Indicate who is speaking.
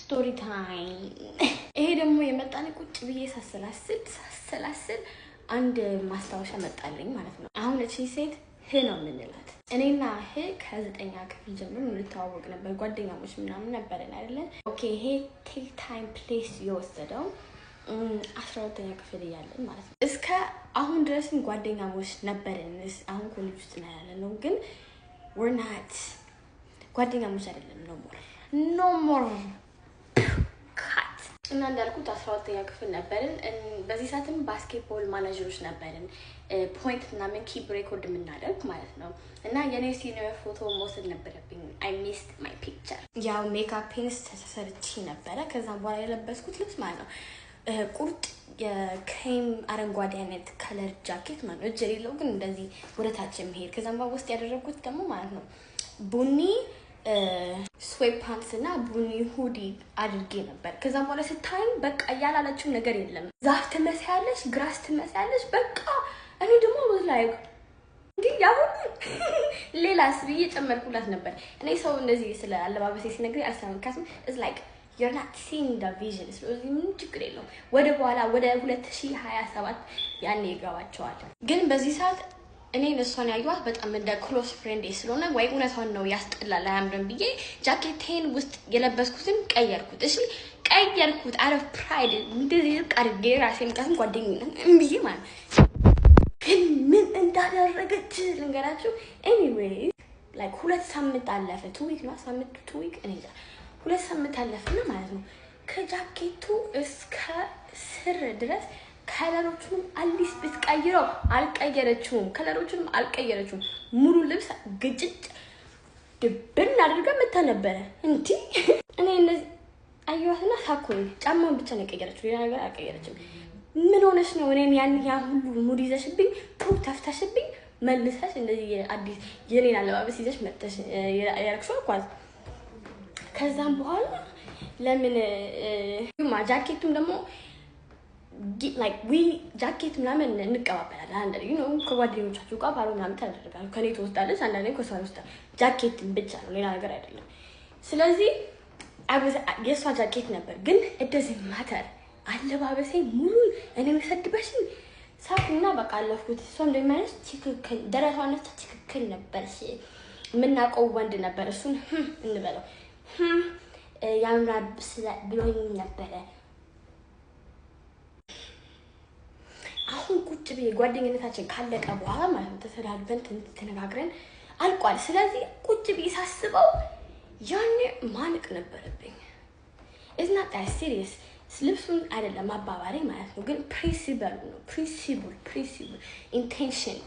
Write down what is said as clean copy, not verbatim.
Speaker 1: Story time። ይሄ ደግሞ የመጣን ቁጭ ብዬ ሳሰላስል ሳሰላስል አንድ ማስታወሻ መጣልኝ ማለት ነው። አሁን እቺ ሴት ህ ነው የምንላት። እኔና ህ ከዘጠኛ ክፍል ጀምሮ እንተዋወቅ ነበር፣ ጓደኛሞች ምናምን ነበረን አይደለን? Okay፣ ይሄ take time place የወሰደው 12ኛ ክፍል እያለን ማለት ነው። እስከ አሁን ድረስም ጓደኛሞች ነበርን። አሁን ኮሌጅ ውስጥ ነው ያለ ነው፣ ግን we're not ጓደኛሞች አይደለም። No more, no more, cut። እና እንዳልኩት 12ኛ ክፍል ነበርን። በዚህ ሰዓትም basketball manager ኦች ነበርን፣ point ምናምን keep record የምናደርግ ማለት ነው። እና የኔ senior ፎቶ መውሰድ ነበረብኝ። I missed my picture። ያው ሜካፔን ተሰርቼ ነበረ። ከዛም በኋላ የለበስኩት ልብስ ማለት ነው ቁርጥ የክሬም አረንጓዴ አይነት color ጃኬት ማለት ነው። እጅ የሌለው ግን እንደዚህ ወደ ታች የሚሄድ። ከዛም በኋላ ውስጥ ያደረግኩት ደግሞ ማለት ነው ቡኒ sweatpants እና ቡኒ hoodie አድርጌ ነበር። ከዛም በኋላ ስታይኝ በቃ ያላለችው ነገር የለም። ዛፍ ትመስያለሽ፣ grass ትመስያለሽ። በቃ እኔ ደግሞ was like እንዲህ ያ ሁሉ ሌላስ ብዬ ጨመርኩላት ነበር። እኔ ሰው እንደዚህ ስለ አለባበሴ ሲነግረኝ አልሰማም። ምክንያቱም it's like you're not seeing the vision። ስለዚህ ምንም ችግር የለውም። ወደ በኋላ ወደ 2027 ያኔ ይገባቸዋል። ግን በዚህ ሰዓት እኔ እሷን ያየኋት በጣም እንደ close friend ስለሆነ ወይ እውነቷን ነው ያስጠላል አያምርም ብዬ ጃኬቴን ውስጥ የለበስኩትን ቀየርኩት። እሺ ቀየርኩት፣ out of pride እንደዚህ ዝቅ አድርጌ ራሴ፣ ምክንያቱም ጓደኝነት ብዬ ማለት ነው። ግን ምን እንዳደረገች ልንገራችሁ። Anyway, like 2 ሳምንት አለፈ። 2 week ነው ሳምንት 2 week እኔ እንጃ። 2 ሳምንት አለፈና ማለት ነው ከጃኬቱ እስከ ስር ድረስ color ኦቹንም at least ብትቀይረው አልቀየረችውም። Color ኦቹንም አልቀየረችውም። ሙሉ ልብስ ግጭጭ ድብን አድርጋ መታ ነበረ። እንዲህ እኔ እነዚህ አየኋትና ሳኩኝ። ጫማውን ብቻ ነው የቀየረችው፣ ሌላ ነገር አልቀየረችም። ምን ሆነሽ ነው እኔን ያን ያ ሁሉ mood ይዘሽብኝ ፑ ተፍተሽብኝ መልሰሽ እንደዚህ አዲስ የኔን አለባበስ ይዘሽ መጥተሽ ያረግሽው አልኳት። ከዛም በኋላ ለምን ጃኬቱም ደግሞ like we ጃኬት ምናምን እንቀባበላለን። አንዳንዴ ከጓደኞቻችሁ ጋር borrow ምናምን ታደርጋለሁ። ከኔ ትወስዳለች፣ አንዳንዴ ከሷ ትወስዳለች። ጃኬትን ብቻ ነው፣ ሌላ ነገር አይደለም። ስለዚህ የእሷ ጃኬት ነበር፣ ግን it doesn't matter አለባበሴ ሙሉ እኔ ሰድበሽኝ ሳኩና በቃ አለፍኩት። እሷ እንደሚያነስ ትክክል ደረቷ ነች፣ ትክክል ነበር። የምናውቀው ወንድ ነበር፣ እሱን እንበለው ያምራል ብሎኝ ነበረ። አሁን ቁጭ ብዬ ጓደኝነታችን ካለቀ በኋላ ማለት ነው ተሰዳድበን ተነጋግረን አልቋል። ስለዚህ ቁጭ ብዬ ሳስበው ያኔ ማንቅ ነበረብኝ። It's not that serious። ልብሱን አይደለም አባባሪ ማለት ነው፣ ግን principle ኡ ነው። Principle, principle, intention።